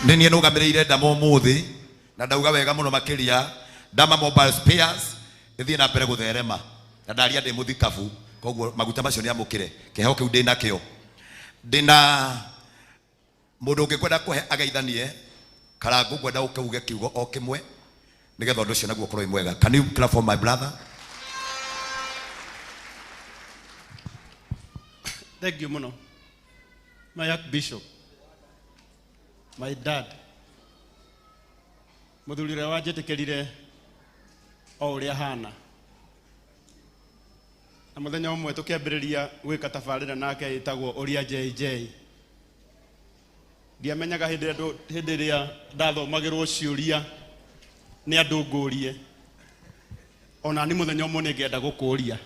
Nĩ niĩ nũgamĩrĩire Ndama ũmũthĩ na ndauga wega mũno makĩria. Ndama Mobile Spares ĩthiĩ na mbere gũtherema na ndaria ndĩ mũthikabu, koguo maguta macio nĩ amũkĩre kĩheo kĩu ndĩ nakĩo. Ndĩna mũndũ ũngĩkwenda kũhe ageithanie Karangũ, ngwenda ũke uge kiugo o kĩmwe nĩgetha ũndũ ũcio naguo ũkorwo wĩ mwega. Can you clap for my brother? Thank you muno. My Archbishop, my dad, mũthuri ũrĩa wanjĩtĩkĩrire o ũrĩa hana. Na mũthenya ũmwe tũkĩambĩrĩria gwĩka tabarĩra nake ĩtagwo Ũria JJ. Ndiamenyaga hĩndĩ ĩrĩa hĩndĩ ĩrĩa ndathomagĩrwo ciũria nĩ andũ ngũrie. Ona ni mũthenya ũmwe nĩngenda gũkũria.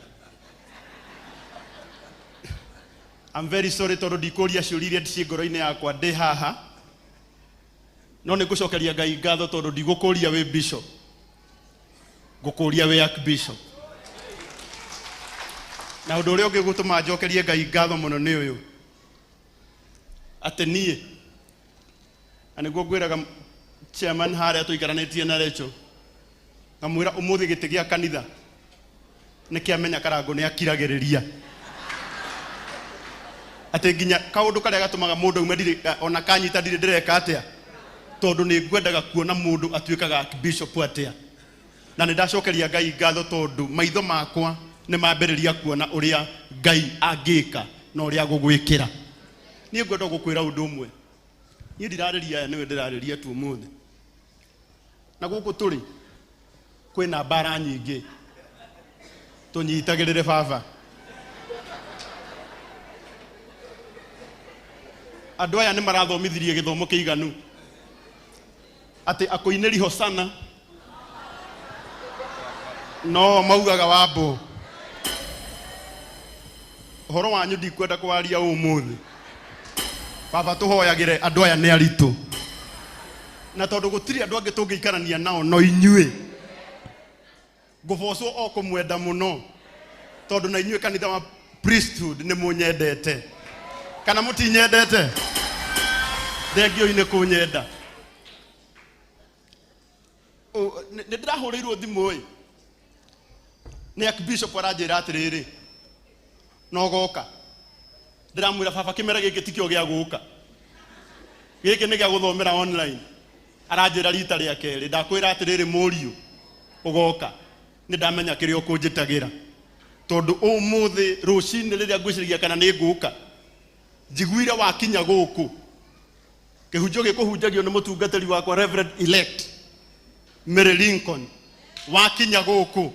I'm very sorry tondũ ndikũria ciũria iria ciĩ ngoro-inĩ yakwa ndĩ haha. No nĩ ngũcokeria Ngai ngatho tondũ ndigũkũria wĩ bishop. Ngũkũria wĩ archbishop. Na ũndũ ũrĩa ũngĩ gũtũma njokerie Ngai ngatho mũno nĩ ũyũ. Atĩ niĩ na nĩguo ngwĩraga chairman harĩa tũikaranĩtie na Rachel, ngamwĩra ũmũthĩ gĩtĩ gĩa kanitha nĩ kĩamenya Karangũ nĩ akiragĩrĩria atĩ nginya kaũndũ karĩa gatũmaga mũndũ aume ndirĩ ona kanyita ndirĩ ndĩreka atĩa, tondũ nĩ ngwendaga kuona mũndũ atuĩkaga bishop atĩa. Na nĩ ndacokeria Ngai ngatho tondũ maitho makwa nĩ mambĩrĩria kuona ũrĩa Ngai angĩka na ũrĩa agũgwĩkĩra. Niĩ ngwenda gũkwĩra ũndũ ũmwe, niĩ ndirarĩria aya, nĩwe ndĩrarĩria tu ũmũthĩ. Na gũkũ tũrĩ kwĩna mbara nyingĩ, tũnyitagĩrĩre baba. Andũ aya nĩ marathomithirie gĩthomo kĩiganu atĩ akũinĩri hosana no maugaga wambo. Ũhoro wanyu ndikwenda kwaria ũmũthĩ. Baba, tũhoyagĩre andũ aya nĩ aritũ, na tondũ gũtirĩ andũ angĩ tũngĩikarania nao no inyuĩ, ngũbocwo o kũmwenda mũno tondũ na inyuĩ kanitha wa priesthood nĩ mũnyendete kana mũtinyendete? Thengio-inĩ kũnyenda. Nĩ ndĩrahũrĩirwo thimũ ĩ nĩ archbishop aranjĩra atĩrĩrĩ, no goka. Ndĩramwĩra baba, kĩmera gĩkĩ tikĩo gĩa gũka, gĩkĩ nĩ gĩa gũthomera online. Aranjĩra rita rĩa kerĩ, ndakwĩra atĩrĩrĩ mũriũ, ũgoka. Nĩ ndamenya kĩrĩa ũkũnjĩtagĩra, tondũ ũmũthĩ rũcinĩ rĩrĩa ngwĩciragia kana nĩ ngũka, njiguire wakinya gũkũ kĩhunjio gĩkũhunjagio nĩ mũtungatĩri wakwa Reverend elect Mary Lincoln. Wakinya gũkũ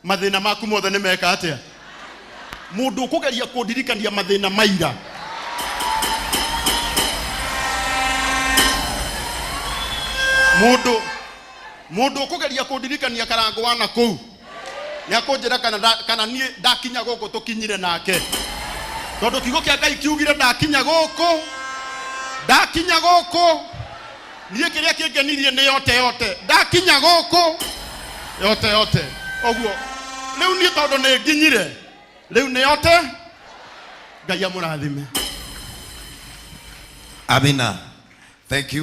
mathĩna maku mothe nĩ meka atĩa? Mũndũ ũkũgeria kũndirikania mathĩna maira, mũndũ ũkũgeria kũndirikania Karangũ wa na kũu nĩ akũnjĩra kana kana niĩ ndakinya gũkũ tũkinyire nake, tondũ kiugo kĩa Ngai kiugire ndakinya gũkũ, ndakinya gũkũ. Niĩ kĩrĩa kĩngenirie nĩ yote yote, ndakinya gũkũ yote yote. Ũguo rĩu niĩ tondũ nĩ nginyire rĩu nĩ yote. Ngai amũrathime. Amina. Thank you.